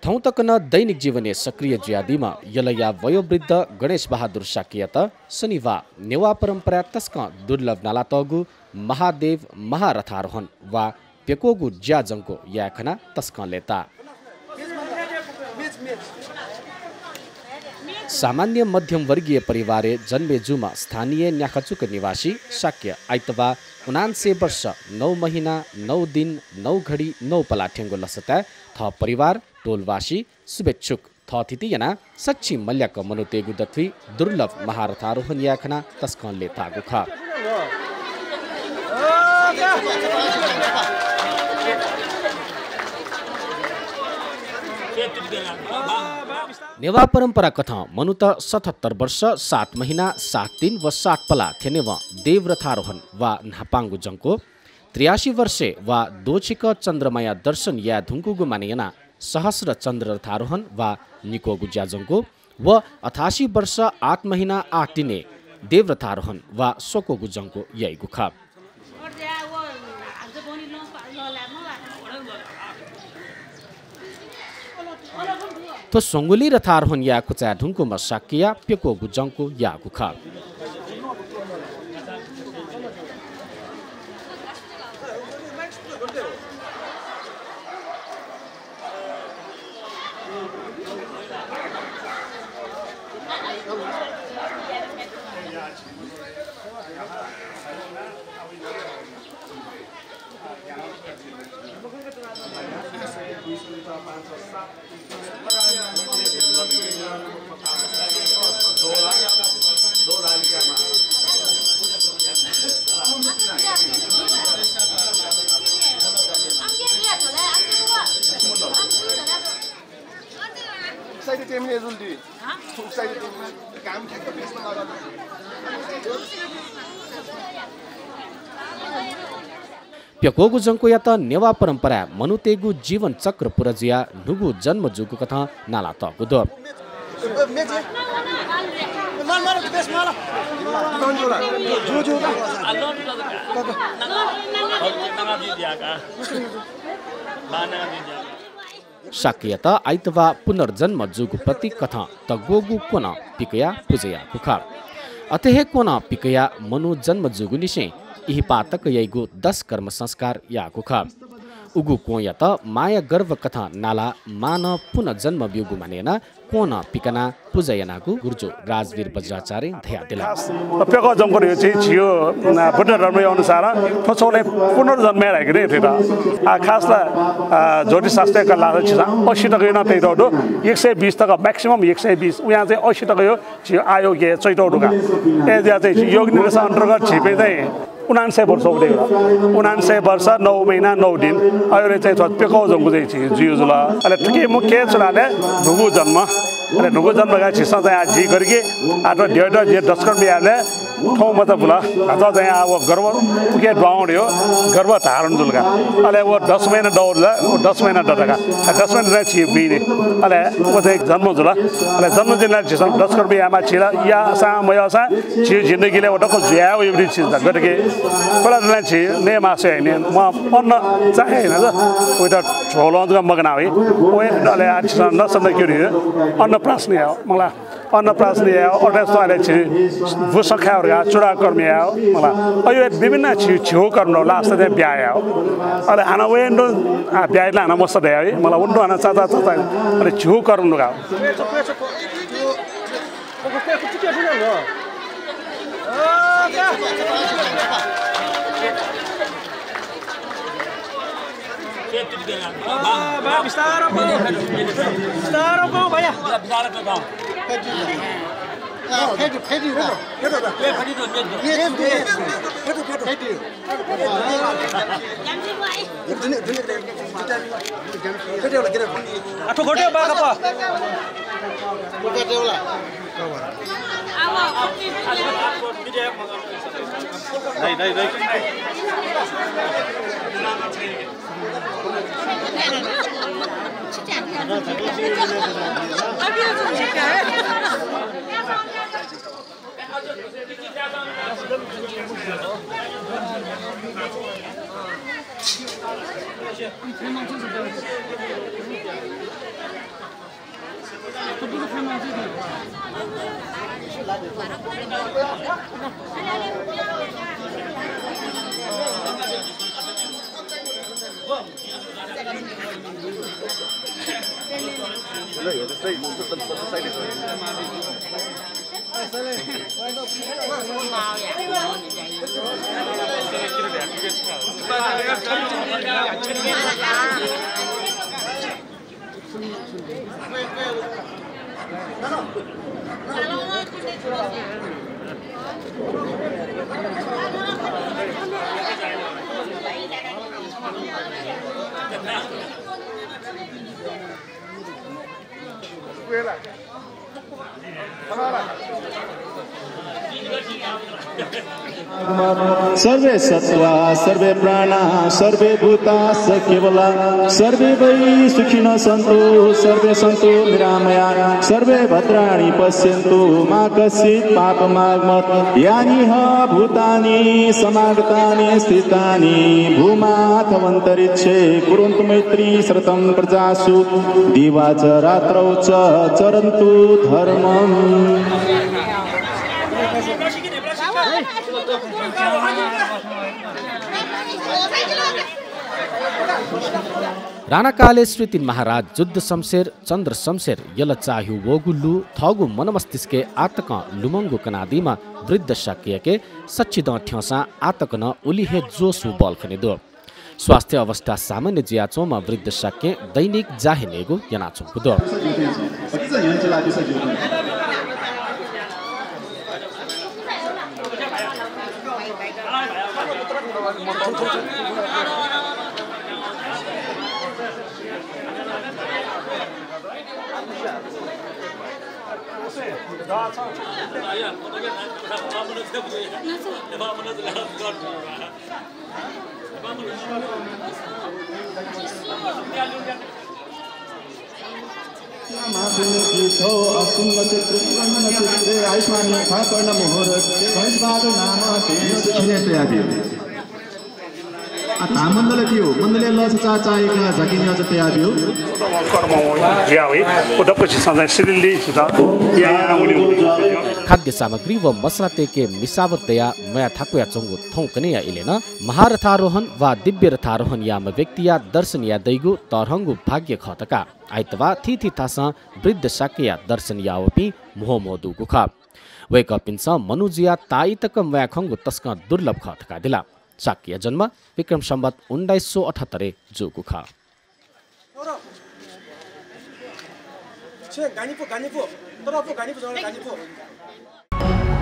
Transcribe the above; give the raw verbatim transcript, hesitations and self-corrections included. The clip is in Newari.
थौं तक नं दैनिक जीवनय् सक्रिय जुयादीम्ह यलया वयोवृद्ध गणेश बहादुर शाक्ययात शनिबाः नेवाः परम्पराय् तसकं दुर्लभ नालातःगु महादेव महारथारोहण वा प्यक्वःगु ज्या जंक्व याये खनाः तसकं लय्ताः। सामान्य मध्यम वर्गीय परिवारय् जन्मे जूम्ह स्थानीय न्याखाचुक निवासी शाक्य आइतबाः उनान्सय वर्ष, नौ महिना, नौ दिन, नौ घडी, नौ पला थ्यंगु लसताय् थः परिवार, टोलवासी, शुभेच्छुक, थःथिति यानाः सच्छि मल्याक मनूतय्गु दथुइ दुर्लभ महारथारोहण याये खनाः तसकं लय्ताःगु खः। नेवाः परम्परा कथं मनूत सतहत्तर वर्ष, सात महिना, सात दिन व सात पला थ्यनेवं देवरथारोहण वा न्हापांगु जंक्व, त्रियासी वर्षय् वा द्वःछिक चन्द्रमाया दर्शन याये धुंकूगु माने यानाः सहस्र चन्द्र रथारोहण वा निक्वःगु ज्या जंक्व व अठासी वर्ष आठ महिना आठ दिनय् देवरथारोहण वा स्वक्वःगु जंक्व याइगु खः। थ्व स्वंगुलिं रथारोहण याये खुचाये धुंकूम्ह शाक्यया प्यक्वःगु जंक्व याःगु खः। प्यक्वःगु जंक्वयात नेवाः परम्पराय् मनूतय्गु जीवन चक्र पूरा जुयाः न्हूगु जन्म जूगु कथं नालातःगु दु। शाक्ययात आइतबाः पुनर्जन्म जूगु प्रतीक कथं तग्वःगु क्वनं पिकयाः पुजा याःगु खः। अथे हे क्वनं पिकयाः मनू जन्म जूगुनिसें इहिपाः तक याइगु दश कर्म संस्कार याःगु खः। उगु क्वंयात माया गर्व कथं नालाः मांनं पुनर्जन्म ब्यूगु माने यानाः क्वनं पिकनाः पुजा यानागु गुरुजु राजवीर बज्राचार्यं धयादिल। प्यक्वः जंक्व धइगु चाहिँ झीगु, अ, बुद्ध धर्मया अनुसार थ्व छगू ला पुनर्जन्म हे धाइ कि नि थ्वयात। आ, खास ला, अ, ज्योतिष शास्त्रय् कलाः झीसं असी तक नं तयातःगु दु। एक सय बीस तक, maximum एक सय बीस, उयां चाहिँ असी तक यो झी आयु हे च्वयातःगु दु का। अय् जुयाः चाहिँ योगिनीरस अन्तर्गत झीपिं चाहिँ उनान्सय वर्ष वःगु दु। उनान्सय वर्ष, नौ महिना, नौ दिन। अय्‌ले चाहिँ थ्व प्यक्वः जंक्व चाहिँ झी जुइगु जुल। अले थुकी मुख्य छु धाःसा न्हूगु जन्म। अले न्हूगु जन्म धकाः झीसं चाहिँ आः झी गथे कि आः थ्व द्यःत जिं दशकर्म यायेबलय् थौं मचा बुल। हानं चाहिँ आः व गर्भ उकी दुहां वनेगु गर्भ धारण जुल का। अले व दश महिना दःगु जुल, व दश महिना दत का। आ, दश महिना चाहिँ झी बुइने। अले व चाहिँ जन्म जुल। अले जन्म जुइबलय् झीसं दशकर्म यायेमाः झी ला याःसां मयाःसां झी जिन्दगीलय् व दक्व जुयावइगु चिज दु। गथे कि कोला दलां झी नयेमाः स्वयाः नि, म अन्न चाहे नि, वयात झोलं जक मगाना वइ। वइ, अले आः झीसं नसन्त क्यु नि, अन्नप्राशन यायेगु, मला अन्नप्राशन यायेगु, अथे स्वयाः अले झी बुसं खायेगु धकाः चूडाकर्म यायेगु, मला। अय् विभिन्न झी, झीगु कर्म दु, last-य् चाहिँ ब्याहा यायेगु। अले हानं वइ नि, आ, ब्याहा यात ला हानं मस्त दयावइ, मला। वइ नि हानं चाचा, चाचा, अले झीगु कर्म दु का। बा, बा, बिस्तारं पाओ। बिस्तारं पाओ, भैया। फेंटु, फेंटु। आठो घोटे बाका पा। सर्वे सत्त्वा सर्वे प्राणा सर्वे भूताश्च केवला सर्वे वै सुखिनः सन्तु सर्वे सन्तु निरामया सर्वे भद्राणि पश्यन्तु मा कश्चित् पापमागमत्। यानि ह भूतानि समागतानि स्थितानि भूमा अथवन्तरिक्षे कुर्वन्तु मैत्रीं सततं प्रजासु दिवा च रात्रौ च चरन्तु धर्मम्। राणाकालय् श्री तीन महाराज जुद्ध शमशेर, चन्द्र शमशेर, यल चाःह्यू वःगु लु थःगु मनमस्तिष्कय् आःतकं लुमंगु कनादीम्ह वृद्ध शाक्ययाके सच्छि दँ थ्यंसां आःतक नं उलि हे जोश व बल खने दु। स्वास्थ्य अवस्था सामान्य जुयाच्वंम्ह वृद्ध शाक्यं दैनिक जा हे नयेगु यानाच्वंगु दु। आयुष्मान् यथा कर्णमुहूर्ते। आ, धामण्डल दियो। मण्डलय् लस चा चायेक झकिन्यच तयादियो। कर्म ज्या वइ। व दक्वसिसं चाहिँ सिलिल्ली सित। या, या, उलि, उलि। खाद्य सामग्री व मसला तयेके मिसावत दयाः म्वाये थाकुयाच्वंगु थौंकन्हय्‌या इलय् नं महारथारोहण वा दिव्य रथारोहण याःम्ह व्यक्तिया दर्शन याये दइगु तःधंगु भाग्य खः धकाः आइतबाः थीथी थासं वृद्ध शाक्यया दर्शन याःवःपिं म्हो म्हो दुगु खः। वय्‌कःपिन्सं मनू जुयाः ताःई तक म्वाये खंगु तसकं दुर्लभ खः धकाः धाल। शाक्यया जन्म विक्रम सम्वत उन्नाइस सौ अठहत्तरय् जूगु खः। छे गानिपु, गानिपु, तर पु, गानिपु, जंगल गानिपु।